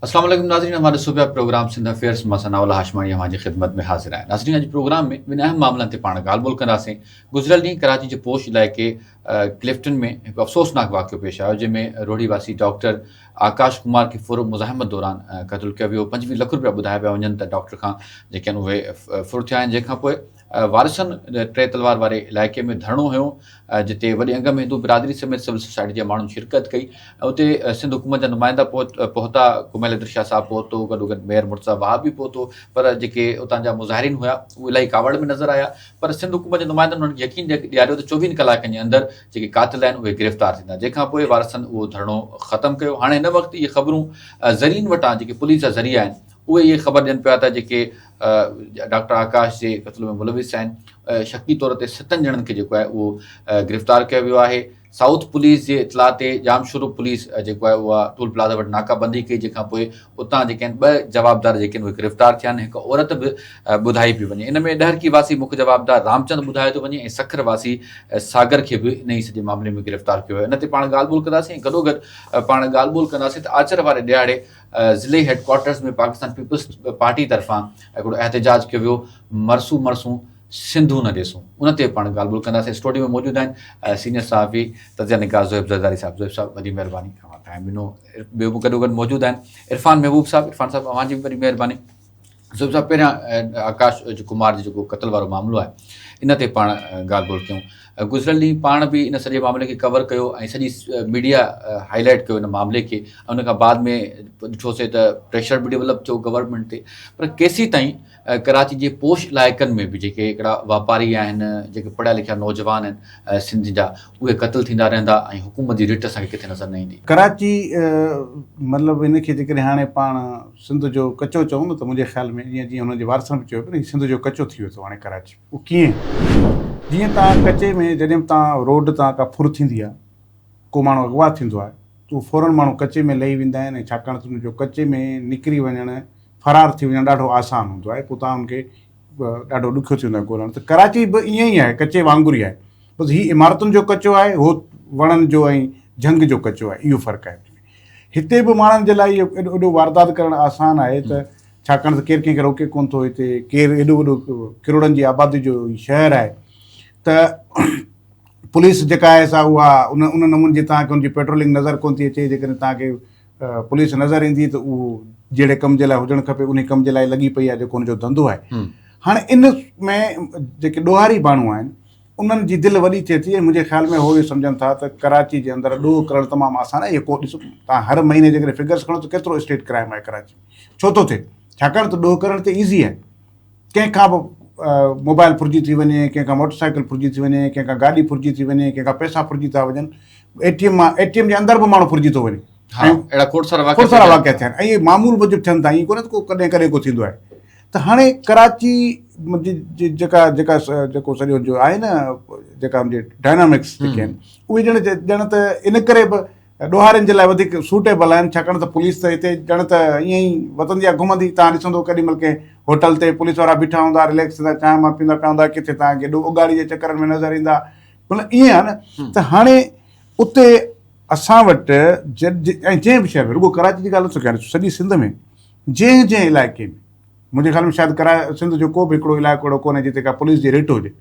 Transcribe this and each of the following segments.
اسلام عليڪم ناظرين اوهان ڏسو پيا پروگرام سنڌ افيئرس مان ثناء الله هاشماڻي اوهان جي خدمت ۾ حاضر آهيان ناظرين اڄ پروگرام ۾ ٻن اهم معاملن تي پاڻ ڳالهه ٻولهه ڪنداسين گذريل ڏينهن ڪراچي جي پوش علائقي ڪلفٽن ۾ هڪ افسوسناڪ واقعو پيش آيو جنهن ۾ روهڙي واسي ڊاڪٽر آڪاش ڪمار کي ڦر مزاحمت دوران قتل ڪيو ويو 25 لک روپيا ٻڌايا پيا وڃن ته ڊاڪٽر کان جيڪي آهن اهي ڦر ٿيا آهن جنهن کان پوء وارثن ٽي تلوار واري علائقي ۾ ڌرڻو هنيو جتي وڏي انگ ۾ هندو برادري سميت سول سوسائٽي جي ماڻهن شرڪت ڪئي ۽ اتي سنڌ حڪومت جا نمائندا پهتا ڪميل حيدر شاهه صاحب پهتو گڏوگڏ ميئر مرتضيٰ وهاب به پهتو پر جيڪي اتان جا مظاهرين هيا اهي الاهي ڪاوڙ ۾ نظر آيا پر سنڌ حڪومت جي نمائندن انهن کي يقين ڏياريو ته 24 ڪلاڪن جي اندر جيڪي قاتل آهن اهي گرفتار ٿيندا جنهن کان پوء وارثن اهو ڌرڻو ختم ڪيو هاڻي هن وقت اهي خبرون ذريعن وٽان جيڪي پوليس جا ذريعا آهن اهي اهي خبر ڏين پيا ته جيڪي ڊاڪٽر آڪاش جي قتل ۾ ملوث آهن شڪي طور تي ستن ڄڻن کي جيڪو آهي اهو گرفتار ڪيو ويو آهي سائوٿ پوليس جي اطلاع تي ڄامشورو پوليس جيڪو آهي اها ٽول پلازا وٽ ناڪا بندي ڪئي جنهن کان پوء اتان جيڪي آهن ٻه جوابدار جيڪي آهن اهي گرفتار ٿيا آهن هڪ عورت به ٻڌائي پئي وڃي ان ۾ ڏهرڪي واسي مک جوابدار رامچند ٻڌايو ٿو وڃي ۽ سکر واسي ساگر کي به ان ئي سڄي معاملي ۾ گرفتار ڪيو ويو ان تي پاڻ ڳالهه ٻولهه ڪنداسين ۽ گڏوگڏ پاڻ ڳالهه ٻولهه ڪنداسين ته آچر واري ڏهاڙي ضلعي head quarters ۾ Pakistan peoples party طرفان هڪڙو احتجاج ڪيو ويو مرسون مرسون سنڌو نه ڏيسون ان تي پاڻ ڳالهه ٻولهه ڪنداسين اسٽوڊيو ۾ موجود آهن سينيئر صحافي تجزيه نگار زوهيب زرداري صاحب زوهيب صاحب وڏي مهرباني اوهان ٽائيم ڏنو ٻيو به گڏو گڏ موجود آهن عرفان محبوب صاحب عرفان صاحب اوهان جي به وڏي مهرباني زوهيب صاحب پهريان آڪاش ڪمار جو جيڪو قتل وارو معاملو آهي ان تي پاڻ ڳالهه ٻولهه ڪيون گذريل ڏينهن پاڻ به ان سڄي معاملي کي ڪور ڪيو ۽ سڄي ميڊيا هائي لائيٽ ڪيو ان معاملي کي ان کان بعد ۾ ڏٺوسي ته پريشر به ڊيولپ ٿيو گورنمينٽ تي پر ڪيسي تائين ڪراچي جي پوش علائقن ۾ به جيڪي هڪڙا واپاري آهن جيڪي پڙهيا لکيا نوجوان آهن سنڌ جا اهي قتل ٿيندا رهندا ۽ حڪومت جي رٽ اسان کي ڪٿي نظر نه ايندي. ڪراچي مطلب ان کي جيڪڏهن هاڻي پاڻ سنڌ جو ڪچو چئون نه ته منهنجي خيال ۾ جيئن جيئن هن جي وارثن به چيو پيو نه هي سنڌ جو ڪچو ٿي ويو اٿو هاڻي ڪراچي اهو ڪيئن جيئن تان ڪچي ۾ جڏهن به تان روڊ تان ڪا ڦر ٿيندي آهي ڪو ماڻهو اغوا ٿيندو آهي ته اهو فورن ماڻهو ڪچي ۾ لهي ويندا آهن ۽ ڇاڪاڻ ته ان جو ڪچي ۾ نڪري وڃڻ فرار ٿي وڃڻ ڏاڍو آسان هوندو آهي پوء تان ان کي ڏاڍو ڏکيو ٿي ويندو آهي ڳولڻ ته ڪراچي به ائين ئي آهي ڪچي وانگر ئي آهي بس هي عمارتن جو ڪچو آهي هو وڻن جو ۽ جهنگ جو ڪچو آهي اهو فرق آهي هتي به ماڻهن جي لاء اهو ايڏو وڏو واردات ڪرڻ آسان آهي ته ڇاڪاڻ ته ڪير ڪنهن کي روڪي ڪونه ٿو هتي ڪير ايڏو وڏو ڪروڙن جي آبادي جو شهر آهي ته پوليس جيڪا آهي سا اها ان ان نموني جي توهان کي ان جي پيٽرولنگ نظر ڪونه ٿي اچي جيڪڏهن توهان کي پوليس نظر ايندي ته اهو جهڙي ڪم جي لاء هجڻ کپي ان ڪم جي لاء لڳي پئي آهي جيڪو ان جو ڌنڌو آهي هاڻي ان ۾ جيڪي ڏوهاري ماڻهو آهن انهن جي دل وڏي ٿئي ٿي ۽ منهنجي خيال ۾ هو اهو سمجهن ٿا ته ڪراچي جي اندر ڏوهه ڪرڻ تمام آسان آهي ڪو ڏسو توهان هر مهيني جيڪڏهن فگرس کڻو ته ڪيترو اسٽريٽ ڪرائم آهي ڪراچي ۾ ڇو ٿو ٿئي ڇاڪاڻ ته ڏوهه ڪرڻ ته ايزي آهي ڪنهن کان به موبائل ڦرجي ٿي وڃي ڪنهن کان موٽر سائيڪل ڦرجي ٿي وڃي ڪنهن کان گاڏي ڦرجي ٿي وڃي ڪنهن کان پئسا ڦرجي ٿا وڃن اي ٽي ايم مان اي ٽي ايم جي اندر به ماڻهو ڦرجي ٿو وڃي اهڙا کوڙ سارا واقعا کوڙ سارا واقعا ٿيا آهن ۽ اهي معمول موجب ٿين ٿا ائين ڪونهي ته ڪو ڪڏهن ڪڏهن ڪو ٿيندو آهي ته هاڻي ڪراچي جي جيڪا جيڪا جيڪو سڄو جو آهي نه جيڪا ان جي ڊائنامڪس جيڪي آهن اهي ڄڻ ڄڻ ته ان ڪري به ڏوهارين جي لاء وڌيڪ سوٽيبل آهن ڇاڪاڻ ته پوليس ته هتي ڄڻ ته ائين ئي وتندي آهي گهمندي تان ڏسندو ڪيڏي مهل ڪنهن هوٽل تي پوليس وارا بيٺا هوندا رليڪس ٿيندا چانهه مان پيئندا پيا هوندا ڪٿي تان کي اگاڙي جي چڪرن ۾ نظر ايندا مطلب ائين آهي نه ته هاڻي اتي اسان وٽ ۽ جنهن به شهر ۾ رڳو ڪراچي جي ڳالهه نٿو ڪيان سڄي سنڌ ۾ جنهن جنهن علائقي ۾ منهنجي خيال ۾ شايد ڪرا سنڌ جو ڪو به هڪڙو علائقو اهڙو ڪونهي جتي ڪا پوليس جي رٽ هجي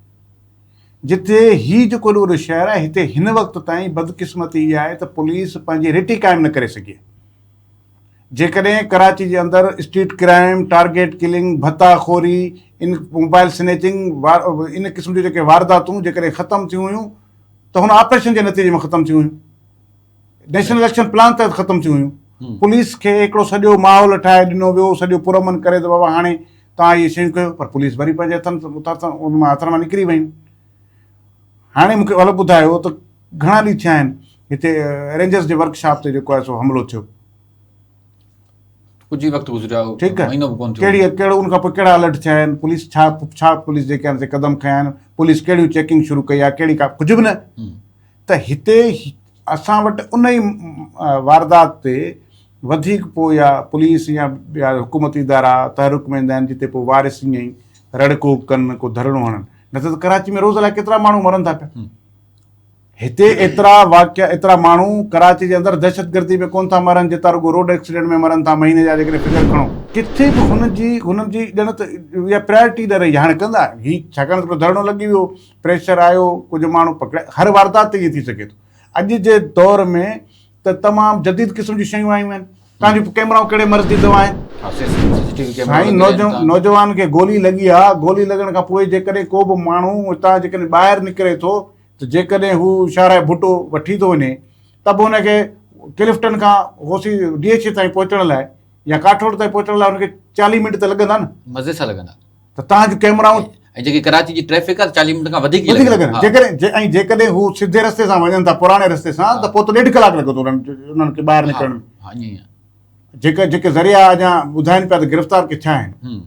جتي هي جيڪو ايڏو وڏو شهر آهي هتي هن وقت تائين بدقسمتي اها آهي ته پوليس پنهنجي رٽ ئي قائم نه ڪري سگهي آهي جيڪڏهن ڪراچي جي اندر اسٽريٽ ڪرائم ٽارگيٽ ڪلنگ ڀتا خوري ان موبائل سنيچنگ ان قسم جون جيڪي وارداتون جيڪڏهن ختم ٿيون هيون ته هن آپريشن جي نتيجي ۾ ختم ٿيون هيون نيشنل ايڪشن پلان تحت ختم ٿيون هيون پوليس کي هڪڙو سڄو ماحول ٺاهي ڏنو ويو سڄو پرامن ڪري ته بابا هاڻي توهان اهي شيون ڪيو پر پوليس وري پنهنجي هٿن ان مان هٿن مان نڪري وئي هاڻي مونکي ڀلو ٻڌايو ته گهڻا ڏينهن ٿيا آهن هتي رينجرز جي ورڪشاپ تي جيڪو آهي سو حملو ٿيو ڪجهه ئي وقت گذريو آهي ٺيڪ آهي مهينو به ڪونه ٿيو ڪهڙي ڪهڙو ان کان پوء ڪهڙا الرٽ ٿيا آهن پوليس ڇا ڇا پوليس جيڪي آهن سي قدم کنيا آهن پوليس ڪهڙيون چيڪنگ شروع ڪئي آهي ڪهڙي ڪا ڪجهه به نه ته هتي اسان وٽ ان ئي واردات تي وڌيڪ پوء يا پوليس يا ٻيا حڪومتي ادارا تحرڪ ۾ ايندا آهن جتي پوء وارث ائين ئي رڙ ڪوڪ ڪن ڪو ڌرڻو هڻن نه ته ڪراچي ۾ روز الائي ڪيترا ماڻهو مرن ٿا پيا. هتي ايترا واقعا ايترا ماڻهو ڪراچي جي اندر دهشتگردي ۾ ڪونه ٿا مرن جيترا رڳو روڊ ايڪسيڊنٽ ۾ مرن ٿا مهيني جا جيڪڏهن فگر کڻو. ڪٿي به هن جي هنن جي ڄڻ ته اها پرائرٽي نه رهي هاڻي ڪندا هي ڇاڪاڻ ته ڌرڻو لڳي ويو پريشر آيو ڪجهه ماڻهو پڪڙيا هر واردات تي ائين ٿي سگهي ٿو اڄ جي دور ۾ ته تمام جديد قسم جون شيون آيون آهن توهان جون ڪيمرائون ڪهڙي مرض جي دوا آهن سائين نوجوان کي گولي لڳي آ گولي لڳڻ کان پوء جيڪڏهن ڪو به ماڻهو اتان جيڪڏهن ٻاهر نڪري ٿو ته جيڪڏهن هو شاهراهه ڀٽو وٺي ٿو وڃي ته به هن کي ڪلفٽن کان غوثي ڊي ايڇ اي تائين پهچڻ لاء يا ڪاٺوڙ تائين پهچڻ لاء هن کي چاليهه منٽ ته لڳندا نه. مزي سان لڳندا. ته توهان جون ڪئميرائون. ۽ جيڪي ڪراچي جي ٽريفڪ آهي ته چاليهه منٽ کان وڌيڪ ئي وڌيڪ لڳندا. جيڪڏهن ۽ جيڪڏهن هو سڌي رستي سان وڃن ٿا پراڻي رستي سان ته پوء ته ڏيڍ ڪلاڪ لڳندو انهن کي ٻاهر نڪرڻ ۾. ها ائين ئي آهي. جيڪي جيڪي ذريعا اڃا ٻڌائين پيا ته گرفتار ڪي ٿيا آهن.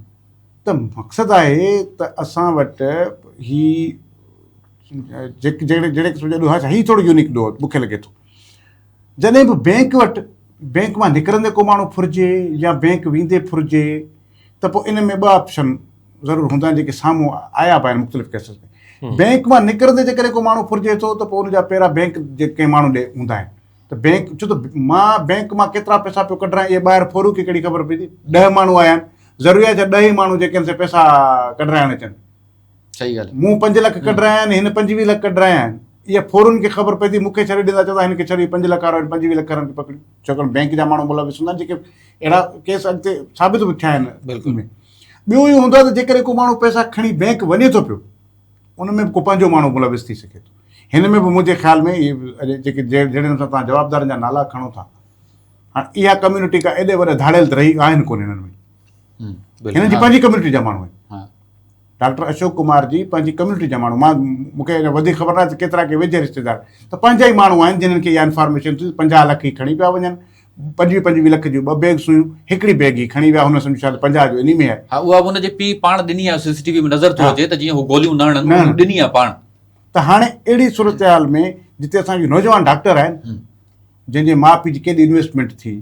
ته مقصد آهي ته اسان وٽ هي جيڪي جهڙي جهڙي قسم جا ڏوهه هي ٿورو يونيڪ ڏوهه مونکي لڳي ٿو جڏهن به بينڪ وٽ بينڪ مان نڪرندي ڪو ماڻهو ڦرجي يا بينڪ ويندي ڦرجي ته پوء ان ۾ ٻه آپشن ضرور هوندا آهن جيڪي سامهون آيا به آهن مختلف ڪيسز ۾ بينڪ مان نڪرندي جيڪڏهن ڪو ماڻهو ڦرجي ٿو ته پوء ان جا پيرا بينڪ جي ڪنهن ماڻهو ڏي هوندا آهن ته بينڪ ڇو ته مان بينڪ مان ڪيترا پئسا پيو ڪڍرايان اهي ٻاهر ڦورو کي ڪهڙي خبر پئي ٿي ڏهه ماڻهو آيا آهن ضروري آهي ڇا ڏهه ئي ماڻهو جيڪي آهن سي پئسا ڪڍرائڻ اچن صحيح ڳالهه. مون پنج لک ڪڍرايا آهن، هن 25 لک ڪڍرايا آهن. اها ڦورن کي خبر پئي ٿي، مون کي ڇڏي ڏيندا، چوندا هن کي ڇڏ، هي پنج لک وارو هن 25 لک وارن کي پڪڙيو. ڇاڪاڻ بئنڪ جا ماڻهو ملوث هوندا آهن، جيڪي اهڙا ڪيس اڳتي ثابت به ٿيا آهن. بلڪل. ٻيو اهو هوندو آهي ته جيڪڏهن ڪو ماڻهو پئسا کڻي بئنڪ وڃي ٿو پيو، ان ۾ به ڪو پنهنجو ماڻهو ملوث ٿي سگهي ٿو. هن ۾ به منهنجي خيال ۾ اهي جيڪي جهڙي نموني سان توهان جوابدارن جا نالا کڻو ٿا، هاڻ اها ڪميونٽي ڪا ايڏي وڏا ڌاڙيل ته رهي آهن ڪونه هنن ۾. هنن جي پنهنجي ڪميونٽي جا ماڻهو آهن. ڊاڪٽر اشوڪ ڪمار جي پنهنجي ڪميونٽي جا ماڻهو مان مون کي وڌيڪ خبر ناهي ته ڪيترا ڪي ويجهي رشتيدار ته پنهنجا ئي ماڻهو آهن جنھن کي اها انفارميشن ٿي 50 لک هي کڻي پيا وڃن 25 25 لک جون ٻه بيگس هيون هڪڙي بيگ هي کڻي ويا هن سمجهيو شايد 50 جو انهي ۾ آهي. ها اها به هن جي پيء پاڻ ڏني آهي سي سي ٽي وي ۾ نظر ٿو اچي ته جيئن هو گوليون نه هڻن هن ڏني آهي پاڻ. ته هاڻي اهڙي صورتحال ۾ جتي اسان جون نوجوان ڊاڪٽر آهن جنهن جي ماء پيء جي ڪيڏي انويسٽمينٽ ٿي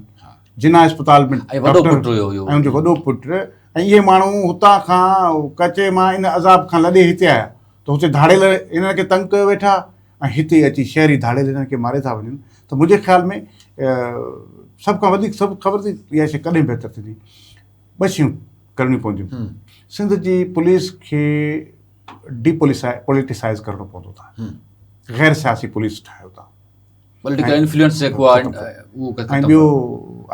جناح اسپتال ۾ ۽ وڏو پٽ هيو ۽ ان جو وڏو پٽ ۽ اهي ماڻهو هتان کان ڪچي مان ان عذاب کان لڏي هتي آيا ته هتي ڌاڙيل انهن کي تنگ ڪيو ويٺا ۽ هتي اچي شهري ڌاڙيل انهن کي ماري ٿا وڃن ته منهنجي خيال ۾ سڀ کان وڌيڪ سڀ خبر ٿي اها شيء ڪڏهن بهتر ٿيندي ٻه شيون ڪرڻيون پونديون سنڌ جي پوليس کي ڊي پوليٽيسائز ڪرڻو پوندو تھا غير سياسي پوليس ٺاهيو تھا پوليٽيڪل انفلوئنس جيڪو آهي اهو ۽ ٻيو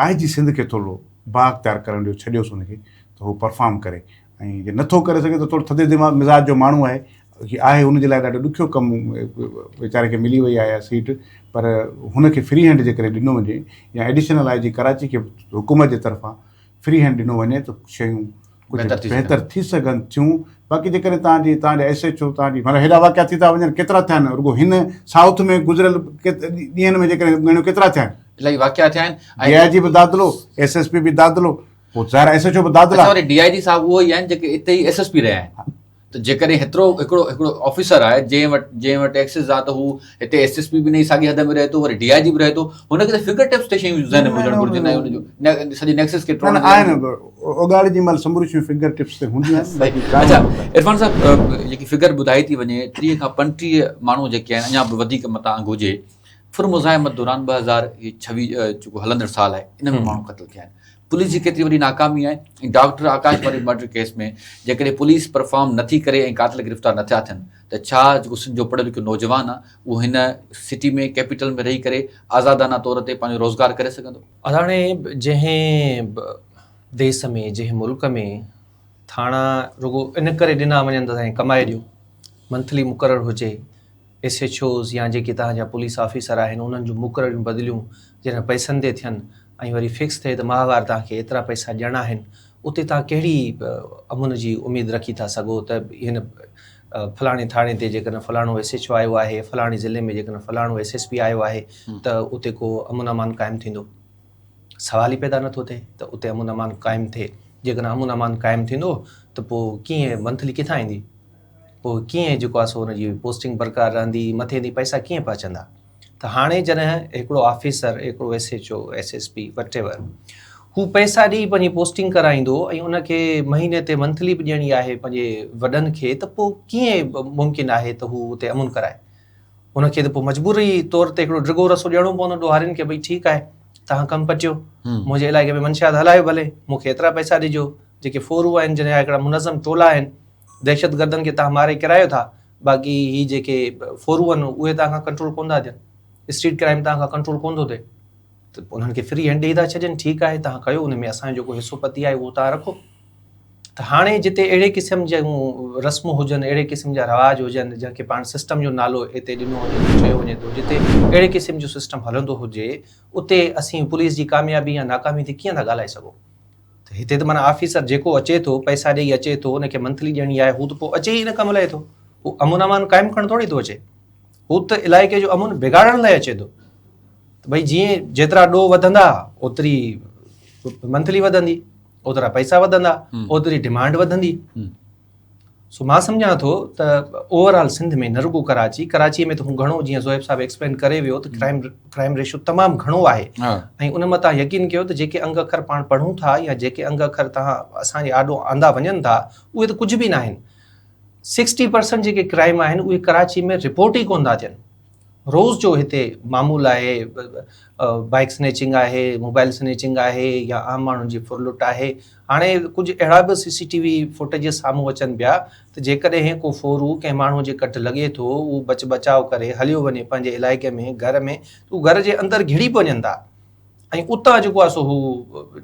آء جي سنڌ کي ٿورو بااختيار ڪرڻ ڏيو ڇڏيوس ان کي ته هو پرفارم ڪري ۽ جي نٿو ڪري سگهي ته ٿورو ٿڌي دماغ مزاج جو ماڻهو آهي هي آهي ان جي لاء ڏاڍو ڏکيو ڪم ويچاري کي ملي وئي آهي سيٽ پر هن کي فري هينڊ جي ڪري ڏنو وڃي يا ايڊيشنل I جي ڪراچي کي حڪومت جي طرفان فري هينڊ ڏنو وڃي ته شيون ڪجهه بهتر ٿي سگهن ٿيون باقي جيڪڏهن توهان جي توهان جا ايس ايڇ او توهان جي مطلب هيڏا واقعا ٿي ٿا وڃن ڪيترا ٿيا آهن رڳو هن سائوٿ ۾ گذريل ڏينهن ۾ جيڪڏهن ڳڻيو ڪيترا ٿيا آهن الاهي واقعا ٿيا آهن ڊي I جي به دادلو ايس ايس پي به دادلو پوء ظاهر ايس ايڇ او به دادلا اڇا وري ڊي I جي صاحب اهو ئي آهن جيڪي اتي ئي ايس ايس پي رهيا آهن ته جيڪڏهن هيترو هڪڙو هڪڙو آفيسر آهي جنهن وٽ جنهن وٽ ايڪسيس آهي ته هو هتي ايس ايس پي به انهي ساڳي حد ۾ رهي ٿو وري ڊي I جي به رهي ٿو هن کي ته فنگر ٽپس تي شيون ذهن ۾ هجڻ گهرجن ۽ ان جو سڄي نيڪسس کي ٽوڙڻ آهن اوڳاڙي جي مهل سموريون شيون فنگر ٽپس تي هونديون آهن باقي اڇا عرفان صاحب جيڪي فگر ٻڌائي ٿي وڃي 30 کان 35 ماڻهو جيڪي آهن اڃا به وڌيڪ متان انگ هجي ڦر مزاحمت دوران 2026 جيڪو هلندڙ سال آهي ان ۾ ماڻهو قتل ٿيا آهن پوليس جي ڪيتري وڏي ناڪامي آهي ۽ ڊاڪٽر آڪاش واري مرڊر ڪيس ۾ جيڪڏهن پوليس پرفارم نٿي ڪري ۽ قاتل گرفتار نٿا ٿين ته ڇا جيڪو سنڌ جو پڙهيل لکيل نوجوان آهي اهو هن سٽي ۾ ڪيپيٽل ۾ رهي ڪري آزادانه طور تي پنهنجو روزگار ڪري سگهندو؟ هاڻي جنهن ديس ۾ جنهن ملڪ ۾ ٿاڻا رڳو ان ڪري ڏنا وڃن ته سائين ڪمائي ڏيو منٿلي مقرر هجي ايس ايڇ اوز يا جيڪي توهان جا پوليس آفيسر آهن انهن جون مقرريون بدليون جڏهن پئسن تي ٿين ۽ وري فڪس ٿئي ته ماهوار توهان کي ايترا پئسا ڏيڻا آهن اتي توهان ڪهڙي امن جي اميد رکي ٿا سگهو ته هن فلاڻي ٿاڻي تي جيڪڏهن فلاڻو ايس ايڇ او آيو آهي فلاڻي ضلعي ۾ جيڪڏهن فلاڻو ايس ايس پي آيو آهي ته اتي ڪو امن امان قائم ٿيندو سوال ئي پيدا نٿو ٿئي ته اتي امن امان قائم ٿئي جيڪڏهن امن امان قائم ٿيندو ته پوء ڪيئن منٿلي ڪٿان ايندي پوء ڪيئن جيڪو آهي سو ان جي پوسٽنگ برقرار رهندي، مٿي تائين پئسا ڪيئن پهچندا؟ ته هاڻي جڏهن هڪڙو آفيسر، هڪڙو S H O, S S P, whatever, هو پئسا ڏئي پنهنجي پوسٽنگ ڪرائيندو ۽ ان کي مهيني تي منٿلي به ڏيڻي آهي پنهنجي وڏن کي ته پوء ڪيئن ممڪن آهي ته هو اتي امن ڪرائي؟ ان کي ته پوء مجبوري طور تي هڪڙو ڊگهو رسو ڏيڻو پوندو ڏوهارين کي ڀئي ٺيڪ آهي توهان ڪم پٽيو منهنجي علائقي ۾ منشيات هلايو ڀلي مون کي ايترا پئسا ڏجو جيڪي ڦورو آهن جن جا هڪڙا منظم ٽولا آهن دهشتگردن کي توهان ماري ڪرايو ٿا باقي هي جيڪي ڦورو آهن اهي توهان کان ڪنٽرول ڪونه ٿا ٿين اسٽريٽ ڪرائم توهان کان ڪنٽرول ڪونه ٿو ٿئي ته انهن کي فري هينڊ ڏيئي ٿا ڇڏين ٺيڪ آهي توهان ڪيو ان ۾ اسان جو جيڪو حصو پتي آهي اهو توهان رکو ته هاڻي جتي اهڙي قسم جون رسمون هجن اهڙي قسم جا رواج هجن جنهن کي پاڻ سسٽم جو نالو اتي ڏنو وڃي ٿو چيو وڃي ٿو جتي اهڙي قسم جو سسٽم هلندو هجي اتي اسين پوليس جي ڪاميابي يا ناڪامي تي ڪيئن ٿا ڳالهائي سگهون ته هتي ته معنيٰ آفيسر جيڪو اچي ٿو پئسا ڏيئي اچي ٿو ان کي منٿلي ڏيڻي آهي هو ته پوء اچي ئي ان ڪم لاء ٿو هو امن امان قائم ڪرڻ ٿوري ٿو اچي هو ته علائقي جو امن بگاڙڻ لاء اچي ٿو ته ڀئي جيئن جيترا ڏوهه وڌندا اوتري منٿلي وڌندي اوترا پئسا وڌندا اوتري ڊمانڊ وڌندي سو مان سمجهان ٿو ته اوور آل سنڌ ۾ نه رڳو ڪراچي ڪراچي ۾ ته هو گهڻو جيئن زوهيب صاحب ايڪسپلين ڪري ويو ته ڪرائم ڪرائم ريشو تمام گهڻو آهي ۽ ان متان يقين ڪيو ته جيڪي انگ اکر پاڻ پڙهون ٿا يا جيڪي انگ اکر تهان اسان جي آڏو آندا وڃن ٿا اهي ته ڪجهه به ناهن 60% جيڪي ڪرائم آهن اهي ڪراچي ۾ رپورٽ ئي ڪونه ٿا ٿين روز جو هتي معمول آهي بائيڪ سنيچنگ آهي موبائل سنيچنگ آهي يا عام ماڻهن جي ڦرلٽ آهي هاڻي ڪجهه اهڙا به سي سي ٽي وي فوٽيجز سامهون اچن پيا ته جيڪڏهن ڪو ڦورو ڪنهن ماڻهو جي ڪڍ لڳي ٿو اهو بچ بچاء ڪري هليو وڃي پنهنجي علائقي ۾ گهر ۾ ته هو گهر جي اندر گهڙي به وڃن ٿا ۽ اتان جيڪو آهي سو هو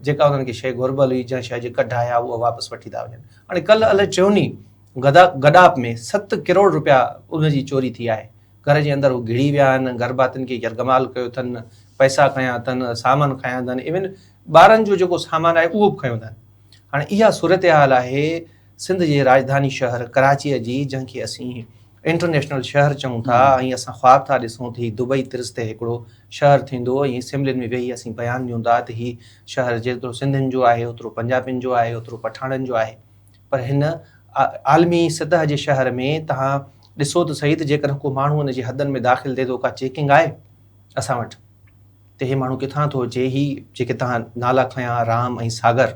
جيڪا انهن کي شيء گهربل هئي جنهن شيء جي ڪڍ آيا اها واپس وٺي ٿا وڃن هاڻي ڪلهه الائي چوني گڏاپ ۾ ست ڪروڙ روپيا ان جي چوري ٿي آهي. گهر جي اندر هو گهڙي ويا آهن، گهر ڀاتين کي يرغمال ڪيو اٿن، پئسا کنيا اٿن، سامان کنيا اٿن، ايون ٻارن جو جيڪو سامان آهي اهو به کنيو اٿن. هاڻي اها صورتحال آهي سنڌ جي راڄڌاني شهر ڪراچيء جي جنهن کي اسين انٽرنيشنل شهر چئون ٿا ۽ اسان خواب ٿا ڏسون ته هي دبئي طرز تي هڪڙو شهر ٿيندو ۽ اسيمبلين ۾ ويهي اسين بيان ڏيون ٿا ته هي شهر جيترو سنڌين جو آهي اوترو پنجابين جو آهي اوترو پٺاڻن جو آهي. پر هن عالمي سطح جي شهر ۾ توهان ڏسو ته سهي ته جيڪڏهن ڪو ماڻهو ان جي حدن ۾ داخل ٿئي ٿو ڪا چيڪنگ آهي اسان وٽ ته هي ماڻهو ڪٿان ٿو اچي هي جيڪي توهان نالا کنيا رام ۽ ساگر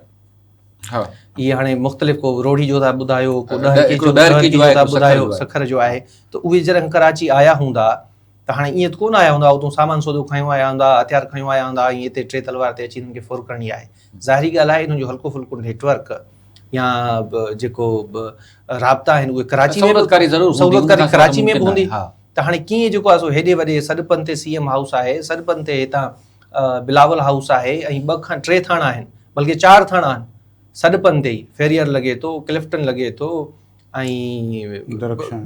اهي هاڻي مختلف ڪو روهڙي جو ٿا ٻڌايو ڪو ڏهرڪي جو ٿا ٻڌايو سکر جو آهي ته اهي جڏهن ڪراچي آيا هوندا ته هاڻي ائين ته ڪونه آيا هوندا اتون سامان سودو کنيو آيا هوندا هٿيار کنيو آيا هوندا ۽ هتي ٽي تلوار تي اچي هنن کي ڦر ڪرڻي آهي ظاهري ڳالهه آهي انهن جو هلڪو ڦلڪو نيٽ ورڪ يا جيڪو رابطا آهن اهي ڪراچي ۾ سهولتڪاري ضرور سهولتڪاري ڪراچي ۾ به هوندي ته هاڻي ڪيئن جيڪو آهي سو هيڏي وڏي سڏپن تي سي ايم هائوس آهي سڏپن تي هتان بلاول هائوس آهي ۽ ٻه کان ٽي ٿاڻا آهن بلڪه چار ٿاڻا آهن سڏپن تي ئي فيريئر لڳي ٿو ڪلفٽن لڳي ٿو ۽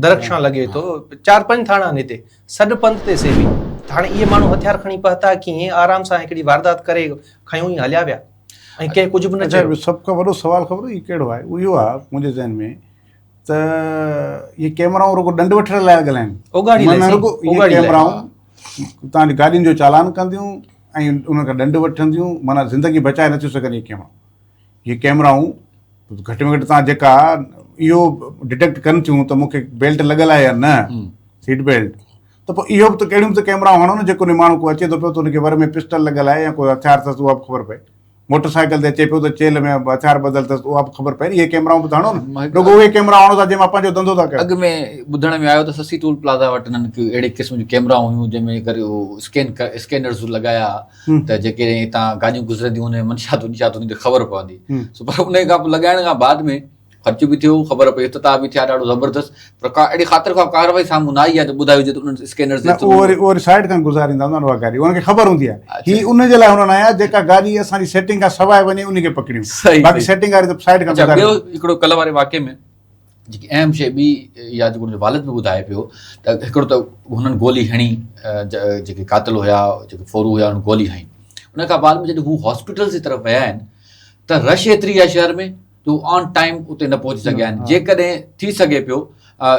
درخشان لڳي ٿو چار پنج ٿاڻا آهن هتي سڏ پنڌ تي سي به ته هاڻي اهي ماڻهو هٿيار کڻي پهتا ڪيئن آرام سان هڪڙي واردات ڪري کنيو ئي هليا ويا ۽ ڪنهن ڪجهه به نه چيو. اڇا سڀ کان وڏو سوال خبر اهي ڪهڙو آهي اهو آهي منهنجي ذهن ۾ ته اهي ڪيمرائون رڳو ڏنڊ وٺڻ لاء لڳل آهن اوڳاڙي لاء رڳو اهي ڪيمرائون تان جي گاڏين جو چالان ڪنديون ۽ ان کان ڏنڊ وٺنديون معنيٰ زندگي بچائي نٿيون سگهن اهي ڪيمرائون اهي ڪيمرائون گهٽ ۾ گهٽ تان جيڪا اهو ڊٽيڪٽ ڪن ٿيون ته مونکي بيلٽ لڳل آهي يا نه سيٽ بيلٽ ته پوء اهو به ته ڪهڙيون به ته ڪيمرائون هڻو نه جيڪو ماڻهو ڪو اچي ٿو پيو ته ان کي ور ۾ پسٽل لڳل آهي يا ڪو هٿيار اٿس اها به خبر پئي موٽر سائيڪل تي اچي پيو ته چيلهه ۾ هٿيار ٻڌل اٿس اها به خبر پئي نه اهي ڪيمرائون به ته هڻو نه رڳو اهي ڪيمرا هڻو ٿا جنهن مان پنهنجو ڌنڌو ٿا ڪيو. اڳ ۾ ٻڌڻ ۾ آيو ته سسي ٽول پلازا وٽ انهن ڪي اهڙي قسم جون ڪيمرائون هيون جنهن ۾ ڪري اهو اسڪين اسڪينرز لڳايا ته جيڪڏهن هتان گاڏيون گذرنديون ان ۾ منشيات ونشيات هوندي ته خبر پوندي سو پر ان کان پوء لڳائڻ کان بعد ۾ خرچ به ٿيو خبر پئي افتتاح به ٿيا ڏاڍو زبردست پر ڪا اهڙي خاطر خواهه ڪارروائي سامهون نه آئي آهي ته ٻڌايو هجي ته انهن اسڪينرز نه اهو وري اهو وري سائيڊ کان گذاريندا هوندا اها گاڏي انهن کي خبر هوندي آهي هي ان جي لاء هنن آيا جيڪا گاڏي اسان جي سيٽنگ کان سواء وڃي ان کي پڪڙيون باقي سيٽنگ واري ته سائيڊ کان گذاري ٻيو هڪڙو ڪلهه واري واقعي ۾ جيڪي اهم شيء ٻي يا جيڪو هن جو والد به ٻڌائي پيو ته هڪڙو ته هنن گولي هڻي جيڪي قاتل هيا جيڪي ڦورو هيا هنن گولي هنئي ان کان بعد ۾ جڏهن هو هاسپيٽل جي طرف ويا آهن ته رش ايتري آهي شهر ۾ جو آن ٽائيم اتي نه پهچي سگهيا آهن جيڪڏهن ٿي سگهي پيو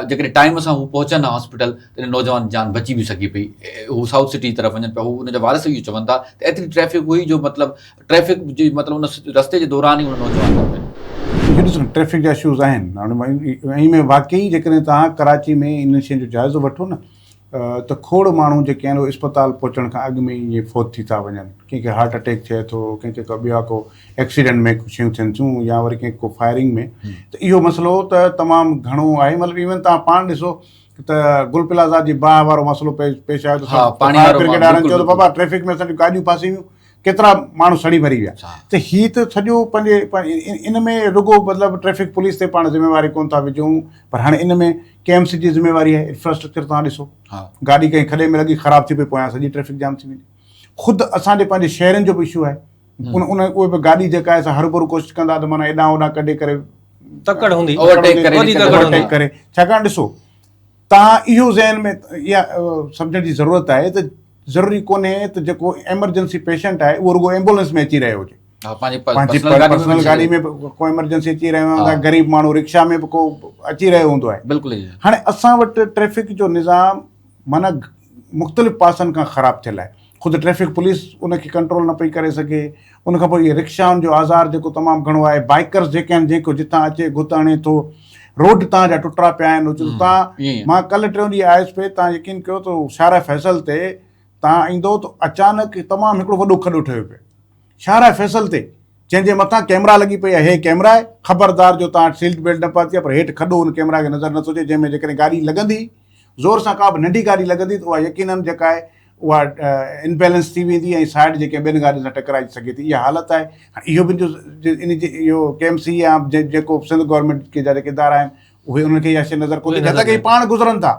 جيڪڏهن ٽائيم سان هو پهچن ها هاسپيٽل ته ان نوجوان جان بچي به سگهي پئي هو سائوٿ سٽي جي طرف وڃن پيا هو ان جا وارث اهو چون ٿا ته ايتري ٽريفڪ هئي جو مطلب ٽريفڪ جي مطلب ان رستي جي دوران ئي ان نوجوان جو اهو ڏسو نه ٽريفڪ جا اشوز آهن هاڻي ۾ واقعي جيڪڏهن توهان ڪراچي ۾ انهن شين جو جائزو وٺو نه ته کوڙ ماڻهو جيڪي آهن اهي اسپتال پهچڻ کان اڳ ۾ ئي فوت ٿي ٿا وڃن ڪنهن کي هارٽ اٽيڪ ٿئي ٿو ڪنهن کي ڪو ٻيا ڪو ايڪسيڊنٽ ۾ شيون ٿين ٿيون يا وري ڪنهن کي ڪو فائرنگ ۾ ته اهو مسئلو ته تمام گهڻو آهي مطلب ايون توهان پاڻ ڏسو ته گل پلازا جي باهه وارو مسئلو پيش آيو ته پاڻي وارو برگيڊ وارن چيو ته بابا ٽريفڪ ۾ اسان جون گاڏيون ڦاسي ويون ڪيترا ماڻهو سڙي مري ويا ته هي ته سڄو پنهنجي ان ۾ رڳو مطلب ٽريفڪ پوليس تي پاڻ ذميواري ڪون ٿا وجهون پر هاڻي ان ۾ ڪي ايم سي جي ذميواري آهي انفراسٽرڪچر توهان ڏسو گاڏي ڪنهن کڏي ۾ لڳي خراب ٿي پئي پويان سڄي ٽريفڪ جام ٿي ويندي خود اسان جي پنهنجي شهرن جو به اشو آهي ان ان اهي به گاڏي جيڪا آهي سا هربرو ڪوشش ڪندا ته معنيٰ هيڏانهن هوڏانهن ڪڍي ڪري تڪڙ هوندي اوورٽيڪ ڪري وڏي تڪڙ هوندي ڪري ڇاڪاڻ ڏسو تان اهو ذهن ۾ اها سمجهڻ جي ضرورت آهي ته ضروري ڪونهي ته جيڪو ايمرجنسي پيشنٽ آهي اهو رڳو ايمبولينس ۾ اچي رهيو هجي پنهنجي پرسنل گاڏي ۾ به ڪو ايمرجنسي اچي رهيو هوندو آهي غريب ماڻهو رڪشا ۾ به ڪو اچي رهيو هوندو آهي بلڪل هاڻي اسان وٽ ٽريفڪ جو نظام معنيٰ مختلف پاسن کان خراب ٿيل آهي خود ٽريفڪ پوليس ان کي ڪنٽرول نه پئي ڪري سگهي ان کان پوء اهي رڪشائن جو آزار جيڪو تمام گهڻو آهي بائيڪرز جيڪي آهن جيڪو جتان اچي گهت هڻي ٿو روڊ تان جا ٽٽا پيا آهن اچو تان مان ڪلهه ٽيون ڏينهن آيس پئي تان يقين ڪيو ته شارع فيصل تي تان ايندو ته اچانڪ تمام هڪڙو وڏو کڏو ٺهيو پيو شارع فيصل تي جنهن جي مٿان ڪيمرا لڳي پئي آهي هي ڪيمرا آهي خبردار جو تان سيلٽ بيلٽ نه پاتي آهي پر هيٺ کڏو ان ڪيمرا کي نظر نٿو اچي جنهن ۾ جيڪڏهن گاڏي لڳندي زور سان ڪا به ننڍي گاڏي لڳندي ته اها يقينن جيڪا آهي اها انبيلنس ٿي ويندي ۽ سائيڊ جي ڪنهن ٻين گاڏين سان ٽڪرائجي سگهي ٿي اها حالت آهي هاڻي اهو به جو ان جي اهو ڪي ايم سي يا جيڪو سنڌ گورنمينٽ جا جيڪي ادارا آهن اهي انهن کي اها شيء نظر ڪونهي ٿي حالانڪه هي پاڻ گذرن ٿا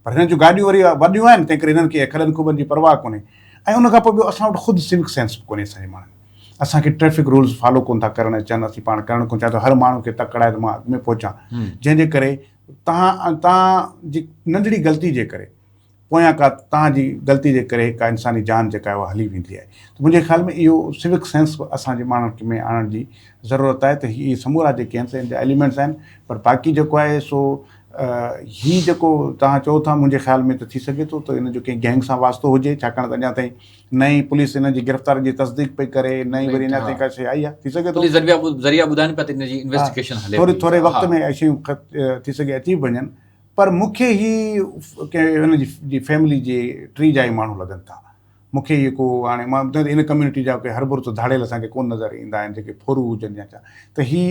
پر هنن جون گاڏيون وري وڏيون آهن تنهن ڪري هنن کي کڏن کوٻن جي پرواهه ڪونهي ۽ ان کان پوء ٻيو اسان وٽ خود سوڪ سينس به ڪونهي اسان جي ماڻهن اسان کي ٽريفڪ رولز فالو ڪونه ٿا ڪرڻ اچن اسين پاڻ ڪرڻ ڪونه چاهيون ٿا هر ماڻهو کي تڪڙ آهي ته مان اڳ ۾ پهچان جنهن جي ڪري تهان تهان جي ننڍڙي غلطي جي ڪري پويان ڪا توهان جي غلطي جي ڪري ڪا انساني جان جيڪا آهي اها هلي ويندي آهي ته منهنجي خيال ۾ اهو سوڪ سينس به اسان جي ماڻهن ۾ آڻڻ جي ضرورت آهي ته هي سمورا جيڪي آهن سي ان جا ايليمينٽس آهن پر باقي جيڪو آهي سو هي جيڪو توهان چئو ٿا منهنجي خيال ۾ ته ٿي سگهي ٿو ته ان جو ڪنهن گينگ سان واسطو هجي ڇاڪاڻ ته اڃا تائين نه ئي پوليس ان جي گرفتاري جي تصديق پئي ڪري نه ئي وري اڃا تائين ڪا شيء آئي آهي ٿي سگهي ٿو پوليس ذريعا ٻڌائن پيا ته ان جي انويسٽيگيشن هلي ٿوري ٿوري وقت ۾ شيون ٿي سگهي اچي به وڃن پر مون کي هي ڪنهن هن جي فيملي جي ٽري جا ئي ماڻهو لڳن ٿا. مون کي اهي ڪو هاڻي مان ٻڌايان ته ان ڪميونٽي جا ڪي هربر ته ڌاڙيل اسان کي ڪونه نظر ايندا آهن جيڪي ڦورو هجن يا ڇا ته هي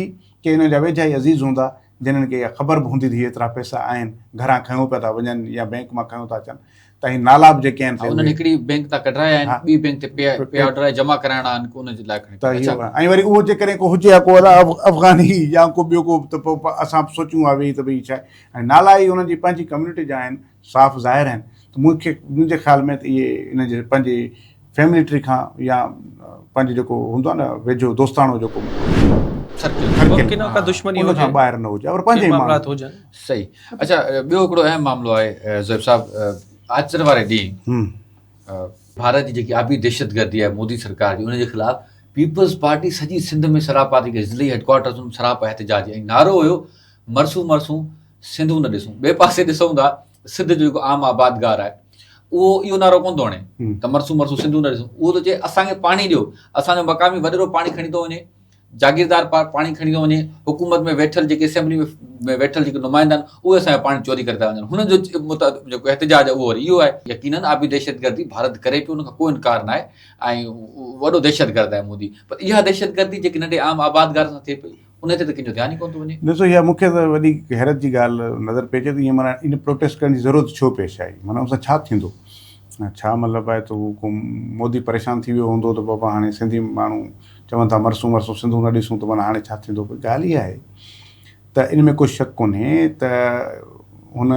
ڪي هنن جا ويجها ئي عزيز هوندا جنھن کي اها خبر به هوندي ته هي ايترا پئسا آهن گهران کنيو پيا ٿا وڃن يا بئنڪ مان کنيو ٿا اچن ته هي نالا به جيڪي آهن سي انهن هڪڙي بئنڪ تان ڪڍرايا آهن ٻي بئنڪ تي پي آرڊر آهي جمع ڪرائڻا آهن ان جي لاء کڻي ته اهو ۽ وري اهو جيڪڏهن ڪو هجي ها ڪو افغاني يا ڪو ٻيو ڪو ته پوء اسان به سوچيون ها ويهي ته ڀئي ڇا ۽ نالا ئي انهن جي پنهنجي ڪميونٽي جا آهن صاف ظاهر آهن ته مون کي منهنجي خيال ۾ ته اهي انهن جي پنهنجي فيملي ٽري کان يا پنهنجو جيڪو هوندو آهي نه ويجهو دوستاڻو جيڪو سرڪل دشمني ان کان ٻاهر نه هجي پر پنهنجي معاملات هجن. صحيح اڇا ٻيو هڪڙو اهم معاملو آهي زويب صاحب آچر واري ڏينهن ڀارت جي جيڪي آبي دهشتگردي آهي مودي سرڪار جي ان جي خلاف پيپلز پارٽي سڄي سنڌ ۾ سراپا جيڪي ضلعي هيڊڪوارٽرز سراپا احتجاج ۽ نعرو هيو مرسون مرسون سنڌو نه ڏسون ٻئي پاسي ڏسون ٿا سنڌ جو جيڪو عام آبادگار آهي اهو اهو نعرو ڪونه ٿو هڻي ته مرسون مرسون سنڌو نه ڏسون اهو ٿو چئي اسان کي پاڻي ڏيو اسان جو مقامي وڏيرو پاڻي کڻي ٿو وڃي جاگيردار پاڻي کڻي ٿو وڃي حڪومت ۾ ويٺل جيڪي اسيمبلي ۾ ويٺل جيڪي نمائندا آهن اهي اسان جو پاڻي چوري ڪري ٿا وڃن هنن جو جيڪو احتجاج آهي اهو وري اهو آهي يقينن آبي دهشتگردي ڀارت ڪري پيو ان کان ڪو انڪار ناهي ۽ وڏو دهشتگرد آهي مودي پر اها دهشتگردي جيڪي ننڍي عام آبادگار سان ٿئي پئي ان تي ته ڪنهن جو ڌيان ئي ڪونه ٿو وڃي. ڏسو اها مون کي ته وڏي حيرت جي ڳالهه نظر پئي اچي ته ائين معنيٰ ان پروٽيسٽ ڪرڻ جي ضرورت ڇو پيش آئي معنيٰ ان سان ڇا ٿيندو ڇا مطلب آهي ته هو ڪو مودي پريشان ٿي ويو هوندو ته بابا هاڻي سنڌي ماڻهو چون ٿا مرسون مرسون سنڌو نه ڏسون ته معنيٰ هاڻي ڇا ٿيندو پر ڳالهه اها آهي ته ان ۾ ڪو شڪ ڪونهي ته هن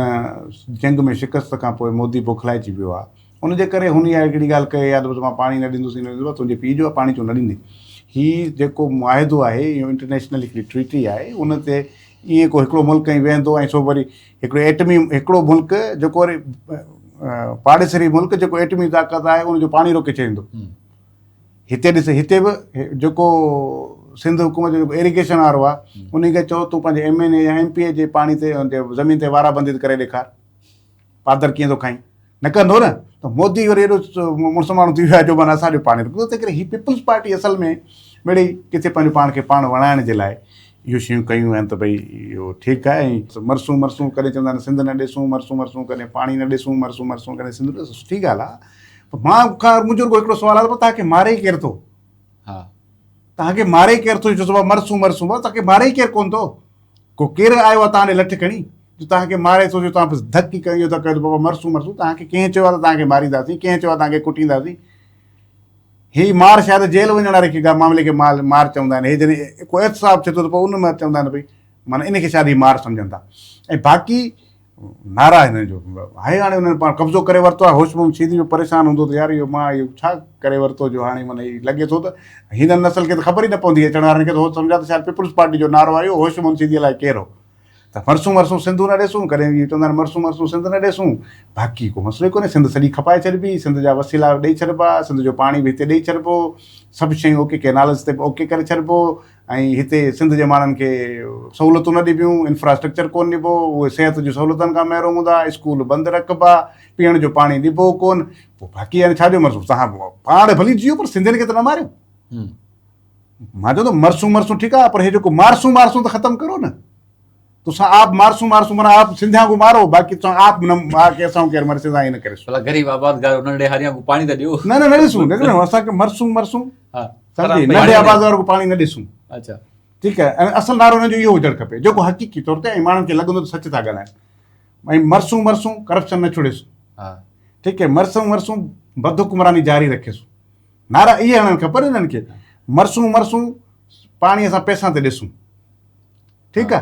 جنگ ۾ شڪست کان پوء مودي بوکلائجي ويو آهي ان جي ڪري هن اها هڪڙي ڳالهه ڪئي آهي ته بس مان پاڻي نه ڏيندس نه ڏيندس تنهنجي پيء جو آهي پاڻي تون نه ڏيندين. هي جيڪو معاهدو آهي اهو انٽرنيشنل هڪڙي ٽريٽي آهي ان تي ائين ڪو هڪڙو ملڪ ائين ويهندو ۽ سو وري هڪڙو ايٽمي هڪڙو ملڪ جيڪو وري پاڙيسري ملڪ جيڪو ايٽمي طاقت آهي ان جو پاڻي روڪي ڇڏيندو. هتي ڏس هتي به جيڪو سنڌ حڪومت جو جيڪو ايريگيشن وارو آهي ان کي چئو تون پنهنجي ايم اين اي يا ايم پي اي جي پاڻي تي زمين تي وارا بندي ڪري ڏيکار. پادر ڪيئن ٿو کائين؟ نه ڪندو نه ته مودي وري ايڏو مڙس ماڻهو ٿي ويو آهي جو معنيٰ اسان جو پاڻي رڪندو تنهن ڪري هي پيپلز پارٽي اصل ۾ مڙئي ڪٿي پنهنجو پاڻ کي پاڻ وڻائڻ جي لاء اهو شيون ڪيون آهن ته ڀئي اهو ٺيڪ آهي ۽ مرسون مرسون ڪڏهن چوندا آهن سنڌ نه ڏسون مرسون مرسون ڪڏهن پاڻي نه ڏسون مرسون مرسون ڪڏهن سنڌ نه ڏسون سٺي ڳالهه آهي مان کان منهنجو رڳو هڪڙو سوال آهي ته توهان کي ماري ڪير ٿو ها توهان کي ماري ڪير ٿو چئو مرسون مرسون توهان کي ماري ڪير ڪون ٿو ڪو ڪير آيو آهي توهان ڏي لٺ کڻي؟ جو توهان کي ماري ٿو جو توهان بس ڌڪ ئي اهو ٿا ڪيو ته بابا مرسون مرسون توهان کي ڪنهن چيو آهي ته توهان کي مارينداسين ڪنهن چيو آهي توهان کي ڪٽينداسين هي مار شايد جيل وڃڻ واري کي معاملي کي مال مار چوندا آهن هي جڏهن ڪو احتساب ٿئي ٿو ته پوء ان مان چوندا آهن ڀئي معنيٰ ان کي شايد هي مار سمجهن ٿا ۽ باقي نعرا هنن جو آهي هاڻي انهن پاڻ قبضو ڪري ورتو آهي هوش محمد شيدي به پريشان هوندو ته يار اهو مان اهو ڇا ڪري ورتو جو هاڻي معنيٰ هي لڳي ٿو ته هنن نسل کي ته خبر ئي نه پوندي اچڻ وارن کي ته هو سمجها ته شايد پيپلز پارٽي جو نعرو آهي اهو هوش محمد شيدي الائي ڪير هو ته مرسون مرسون سنڌو نه ڏيسون ڪڏهن اهو چوندا آهن مرسون مرسون سنڌ نه ڏيسون باقي ڪو مسئلو ئي ڪونهي سنڌ سڄي کپائي ڇڏبي سنڌ جا وسيلا ڏئي ڇڏبا سنڌ جو پاڻي به هتي ڏئي ڇڏبو سڀ شيون اوڪي ڪينالز تي به اوڪي ڪري ڇڏبو ۽ هتي سنڌ جي ماڻهن کي سهولتون نه ڏبيون انفراسٽرڪچر ڪونه ڏبو اهي صحت جون سهولتن کان محروم هوندا اسڪول بند رکبا پيئڻ جو پاڻي ڏبو ڪونه پوء باقي يعني ڇا جو مرسون توهان پاڻ ڀلي جيئو پر سنڌين کي ته نه ماريو مان چوان ٿو مرسون مرسون ٺيڪ آهي پر هي جيڪو مارسون مارسون ته ختم ڪرو نه تسان آپ مارسون مارسون معنيٰ آپ سنڌيان کان مارو باقي تسان آپ نه مار ڪي اسان ڪير مرسي سان نه ڪري ڀلا غريب آبادگار انهن ڏي هاريان کان پاڻي ته ڏيو نه نه نه ڏسون نه اسان کي مرسون مرسون ها سمجهي ننڍي آبادگار کي پاڻي نه ڏسون اچها ٺيڪ آهي ۽ اصل نعرو انهن جو اهو هجڻ کپي جيڪو حقيقي طور تي ۽ ماڻهن کي لڳندو ته سچ ٿا ڳالهائن ۽ مرسون مرسون ڪرپشن نه ڇڙيسون ها ٺيڪ آهي مرسون مرسون بد حڪمراني جاري رکيسون نعرا اهي هڻڻ کپن انهن کي مرسون مرسون پاڻي اسان پئسان تي ڏسون ٺيڪ آ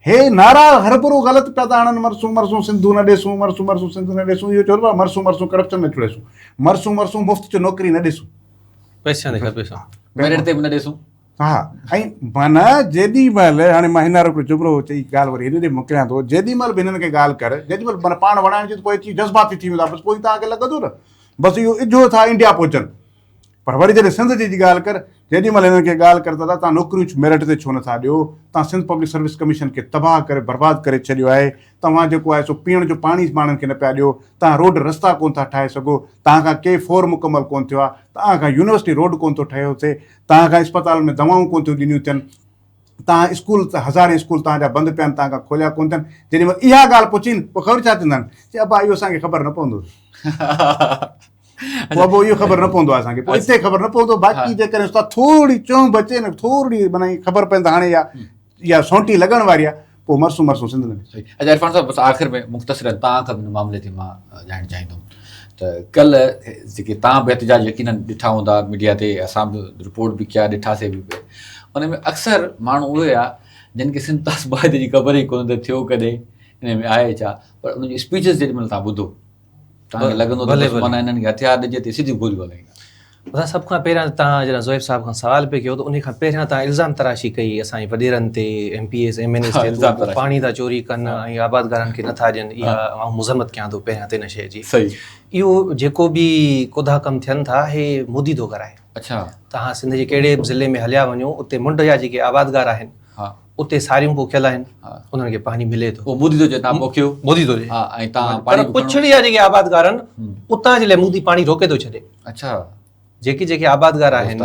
هي نعرا هربرو غلط پيا ٿا هڻن مرسون مرسون سنڌو نه ڏيسون مرسون مرسون سنڌ نه ڏيسون اهو چئو مرسون مرسون ڪرپشن نه ڇڙيسون مرسون مرسون مفت جو نوڪري نه ڏيسون پئسا نه کپي سان ميرٽ تي به نه ڏيسون ها ۽ معنيٰ جيڏي مهل هاڻي مان هن وارو هڪڙو جملو چئي ڳالهه وري هن ڏي موڪليان ٿو جيڏي مهل به هنن کي ڳالهه ڪر جيڏي مهل معنيٰ پاڻ وڻائڻ جي ته پوء اچي جذباتي ٿي ويندا بس پوء توهان کي لڳندو نه بس اهو اجهو ٿا انڊيا پهچن پر وري جڏهن سنڌ جي جي ڳالهه ڪر جيڏي مهل هنن کي ڳالهه ڪر ته ادا توهان نوڪريون ميرٽ تي ڇو نٿا ڏيو توهان سنڌ پبلڪ سروس ڪميشن کي تباهه ڪري برباد ڪري ڇڏيو آهي توهان جيڪو آهي سو پيئڻ جو پاڻي ماڻهن کي نه پيا ڏيو توهان روڊ رستا ڪونه ٿا ٺاهي سگهو توهان کان ڪي فور مڪمل ڪونه ٿيو آهي توهان کان يونيورسٽي روڊ ڪونه ٿو ٺهيو ٿئي توهان کان اسپتالن ۾ دوائون ڪونه ٿيون ڏنيون ٿين توهان اسڪول ته هزارين اسڪول توهان جا بند پيا آهن توهان کان کوليا ڪونه ٿين جيڏي مهل اها ڳالهه پڇين پوء خبر ڇا چوندا آهن چي ابا اهو اسان کي خبر نه پوندو پوء ابو اهو خبر نه پوندو آهي اسان کي پوء اتي خبر نه پوندو باقي جيڪڏهن استاد ٿوري چونب اچي نه ٿورڙي معنيٰ خبر پئي ته هاڻي اها اها سونٽي لڳڻ واري آهي پوء مرسون مرسون سنڌ ۾ صحيح اچا عرفان صاحب بس آخر ۾ مختصرا توهان کان به ان معاملي تي مان ڄاڻڻ چاهيندم ته ڪلهه جيڪي توهان به احتجاج يقينن ڏٺا هوندا ميڊيا تي اسان به رپورٽ به ڪيا ڏٺاسي به پئي ان ۾ اڪثر ماڻهو اهي هيا جن کي سنڌ طاس معاهدي جي خبر ئي ڪونه ته ٿيو ڪڏهن ان ۾ آهي ڇا پر انهن جي اسپيچز جيڏي مهل توهان ٻڌو توهان کي لڳندو ته بس معنيٰ انهن کي هٿيار ڏجي ته سڌيون گوليون هلائيندا. اسان سڀ کان پهريان توهان جڏهن زوهيب صاحب کان سوال پئي ڪيو ته انهي کان پهريان توهان الزام تراشي ڪئي اسان جي وڏيرن تي M P As M N As تي ته هو پاڻي ٿا چوري ڪن ۽ آبادگارن کي نٿا ڏين اها آئون مذمت ڪيان ٿو پهريان ته ان شيء جي اهو جيڪو به ڪوڌا ڪم ٿين ٿا هي مودي ٿو ڪرائي توهان سنڌ جي ڪهڙي به ضلعي ۾ هليا وڃو اتي منڍ جا جيڪي آبادگار آهن اتي ساريون پوکيل آهن انهن کي پاڻي ملي ٿو. پوء مودي ٿو چئي توهان پوکيو مودي ٿو چئي ها ۽ توهان پاڻي پر پڇڙي جا جيڪي آبادگار آهن اتان جي لاء مودي پاڻي روڪي ٿو ڇڏي. اڇا جيڪي جيڪي آبادگار آهن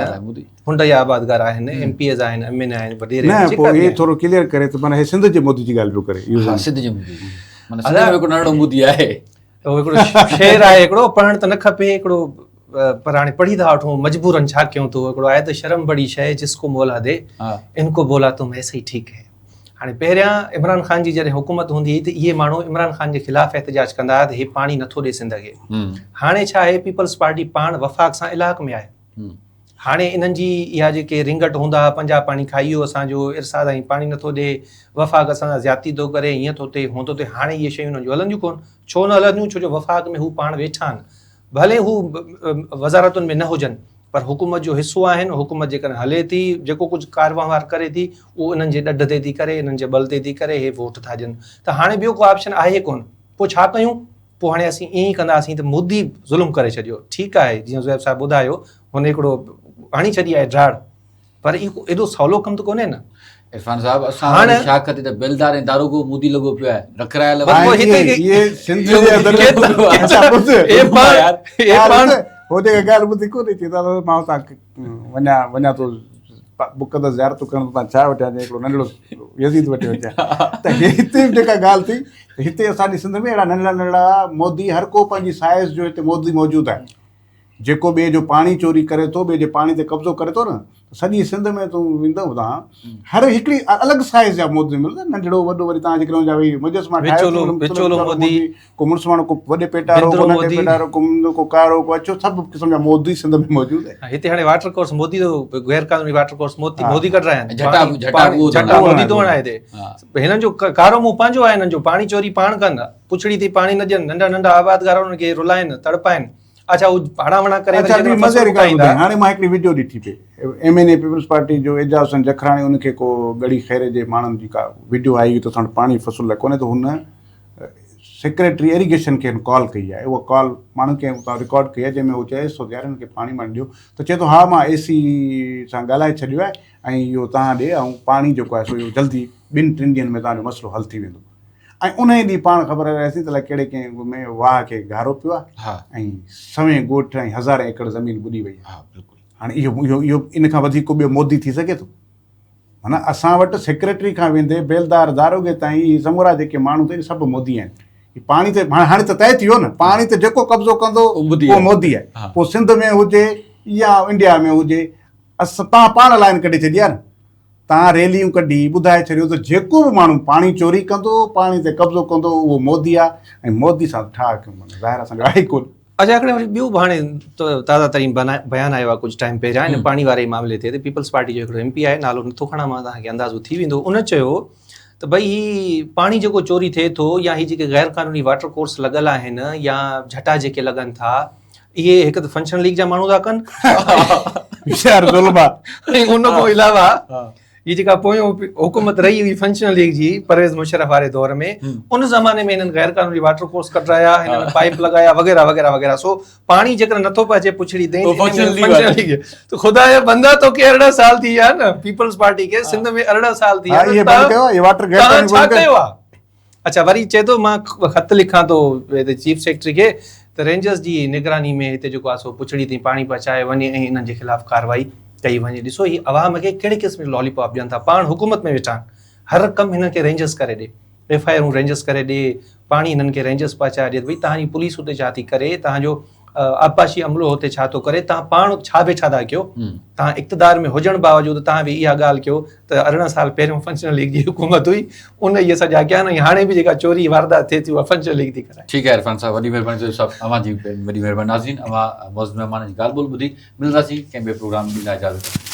هنڊ جا آبادگار آهن ايم پي ايز آهن ايم اين آهن وڏيري آهن نه پوء هي ٿورو ڪليئر ڪري ته معنيٰ هي سنڌ جي مودي جي ڳالهه پيو ڪري ها سنڌ جي مودي جي معنيٰ سنڌ ۾ هڪڙو ننڍڙو مودي آهي. اهو هڪڙو شعر آهي هڪڙو پڙهڻ ته نه کپي هڪڙو پر هاڻي پڙهي ٿا وٺون مجبورن ڇا ڪيون ٿو هڪڙو آهي ته شرم بڙي شيء جس ڪو مولا the ان ڪو بولا تم ايسي ئي ٺيڪ هي هاڻي پهريان عمران خان جي جڏهن حڪومت هوندي هئي ته اهي ماڻهو عمران خان جي خلاف احتجاج ڪندا هئا ته هي پاڻي نٿو ڏي سنڌ کي هاڻي ڇا آهي پيپلز پارٽي پاڻ وفاق سان الحاق ۾ آهي هاڻي انهن جي اها جيڪي رنگٽ هوندا ها پنجاب پاڻي کائي ويو اسان جو ارسا تائين پاڻي نٿو ڏي وفاق اسان سان زيادتي ٿو ڪري هيئن ٿو ٿئي هون ٿو ٿئي هاڻي اهي شيون انهن جون هلنديون ڪون ڇو نه هلنديون ڇو جو وفاق ۾ هو پاڻ ويٺا آهن ڀلي هو وزارتن ۾ نه هجن پر حڪومت جو حصو آهن حڪومت جيڪڏهن هلي ٿي جيڪو ڪجهه ڪار وهنوار ڪري ٿي اهو انهن جي ڏڍ تي ٿي ڪري انهن جي ٻل تي ٿي ڪري هي ووٽ ٿا ڏين ته هاڻي ٻيو ڪو آپشن آهي ڪون پوء ڇا ڪيون پوء هاڻي اسين ائين ئي ڪنداسين ته مودي ظلم ڪري ڇڏيو. ٺيڪ آهي جيئن زوهيب صاحب ٻڌايو هن هڪڙو هڻي ڇڏي آهي ڊاڙ پر اهو ايڏو سولو ڪم ته ڪونهي نه. عرفان صاحب اسان واري شاخ تي ته بيلدار ۽ داروغو مودي لڳو پيو آهي رکرايل بس پوء هتي اهي سنڌ جي اندر اڇا ٻڌ اي پاڻ هو جيڪا ڳالهه ٻڌي ڪونهي چي ٿا مان اتان وڃان وڃان ٿو مقدس زيارتون ڪرڻ ته تان ڇا وٺيان جي هڪڙو ننڍڙو يزيد وٺي اچان ته هتي به جيڪا ڳالهه ٿي هتي اسان جي سنڌ ۾ اهڙا ننڍڙا ننڍڙا مودي هر ڪو پنهنجي سائز جو هتي مودي موجود آهي. جيڪو ٻئي جو پاڻي چوري ڪري ٿو، ٻئي جي پاڻي تي قبضو ڪري ٿو نه، ته سڄي سنڌ ۾ تون ويندو تان هر هڪڙي الڳ سائيز جا مودي ملندا، ننڍڙو وڏو، وري تان جيڪڏهن ان جا ويهي مجسما ٺاهيو ته وچولو مختلف وچولو وچولو مودي، مودي، ڪو مڙسواڻو، ڪو وڏي پيٽارو، بندرو ڪو ننڍي مودي. پيٽارو، ڪو منڌو، ڪو ڪارو، ڪو اڇو، سڀ قسم جا مودي سنڌ ۾ موجود آهن. ها، هتي هاڻي واٽر ڪورس مودي ٿو غير قانوني واٽر ڪورس مودي مودي ڪڍرايا آهن. جهٽا پاڻي جهٽا پاڻي اهو ٿو جهٽا هڻائي. مودي ٿو هڻائي هتي. هنن جو ڪارو منهن پنهنجو آهي، هنن جو پاڻي چوري پاڻ ڪن، پڇڙي تي پاڻي نه ڏين، ننڍا ننڍا آبادگار انهن کي رلائن، تڙپائن. اڇا هو هڙان وڙان ڪري اڇا وري ٻي جڏهن مزي فصل واري ڳالهه اگائيندا. ٻڌايان، هاڻي مان هڪڙي وڊيو ڏٺي پئي، M N A Peoples Party جو اعجاز حسين جکراڻي، ان کي ڪو ڳڙهي خيري جي ماڻهن جي ڪا وڊيو آئي هئي ته اسان وٽ پاڻي فصل لاء ڪونهي ته هن سيڪريٽري ايريگيشن کي هن ڪال ڪئي آهي، اها ڪال ماڻهن ڪنهن اتان رڪارڊ ڪئي آهي جنهن ۾ هو چئيس ٿو ته يار هن کي پاڻي ماڻي ڏيو ته چئي ٿو ها مان اي سي سان ڳالهائي ڇڏيو آهي ۽ اهو توهان ڏي ۽ پاڻي جيڪو آهي سو اهو جلدي ٻن ٽن ڏينهن ۾ توهان جو مسئلو حل ٿي ويندو ۽ انهيء ڏينهن پاڻ خبر رهياسين ته الائي ڪهڙي ڪنهن ۾ واهه کي گهارو پيو آهي ۽ سوين ڳوٺ ۽ هزارين ايڪڙ زمين ٻڏي وئي آهي. هاڻي اهو اهو اهو ان کان وڌيڪ ڪو ٻيو مودي ٿي سگهي ٿو؟ معنيٰ اسان وٽ سيڪريٽري کان ويندي بيلدار داروغي تائين هي سمورا جيڪي ماڻهو اٿئي سڀ مودي آهن. هي پاڻي تي هاڻي ته طئي ٿي ويو نه پاڻي تي جيڪو قبضو ڪندو اهو مودي آهي. پوء سنڌ ۾ هجي يا انڊيا ۾ هجي اسان تان پاڻ لائين ڪڍي ڇڏي آهي نه. تان ريليون ڪڍي ٻڌائي ڇڏيو ته جيڪو به ماڻهو پاڻي چوري ڪندو، پاڻي تي قبضو ڪندو اهو مودي آهي ۽ مودي سان ٺاهه ڪيون معنيٰ ظاهر اسان جو آهي ئي ڪونه. اڇا هڪڙي وري ٻيو به هاڻي تازه ترين بيان آيو آهي ڪجهه ٽائيم پهريان ان پاڻي واري معاملي تي ته پيپلز پارٽي جو هڪڙو ايم پي آهي نالو نٿو کڻان مان توهان کي اندازو ٿي ويندو ان چيو ته ڀئي هي پاڻي جيڪو چوري ٿئي ٿو يا هي جيڪي غير قانوني واٽر ڪورس لڳل آهن يا جهٽا جيڪي لڳن ٿا اهي هڪ ته فنڪشنل ليگ جا ماڻهو ٿا ڪن يار ظلم آ ۽ ان کان علاوه هي جيڪا پويون حڪومت رهي هئي فنڪشنل ليگ جي پرويز مشرف واري دور ۾ ان زماني ۾ هنن غير قانوني واٽر ڪورس ڪڍرايا هنن پائپ لڳايا وغيره وغيره وغيره سو پاڻي جيڪڏهن نٿو پهچي پڇڙي تائين فنڪشنل ليگ ته خدا جا بندا توکي 18 سال ٿي ويا نه پيپلز پارٽي کي سنڌ ۾ 18 سال ٿي ويا ته ڇا ڪيو آ اڇا وري چئي ٿو مان خط لکان ٿو هتي چيف سيڪريٽري کي ته رينجرز جي نگراني ۾ هتي جيڪو آهي سو پڇڙي تائين پاڻي پهچايو وڃي ۽ انهن جي خلاف ڪارروائي ڪئي وڃي ڏسو هي عوام کي ڪهڙي قسم جو لالي پاپ ڏين ٿا پاڻ حڪومت ۾ ويٺا آهن هر ڪم هنن کي رينجرز ڪري ڏي ايف I آرون رينجرز ڪري ڏي پاڻي هنن کي رينجرز پهچائي ڏي ته ڀئي توهان جي پوليس اتي ڇا ٿي ڪري توهان جو آبپاشي عملو هتي ڇا ٿو ڪري، توهان پاڻ ڇا ويٺا ٿا ڪيو، توهان اقتدار ۾ هجڻ باوجود توهان به اها ڳالهه ڪيو ته 18 سال پهريون فنڪشنل ليگ جي حڪومت هئي ان اهي سڄا ڪيا آهن ۽ هاڻي به جيڪا چوري واردات ٿئي ٿي اها فنڪشنل ليگ ٿي ڪرائي. ٺيڪ آهي عرفان صاحب وڏي مهرباني سيد صاحب اوهان جي وڏي مهرباني ناظرين اوهان معزز مهمانن جي ڳالهه ٻولهه ٻڌي ملنداسين ڪنهن ٻئي پروگرام ۾ ڏيندا اجازت.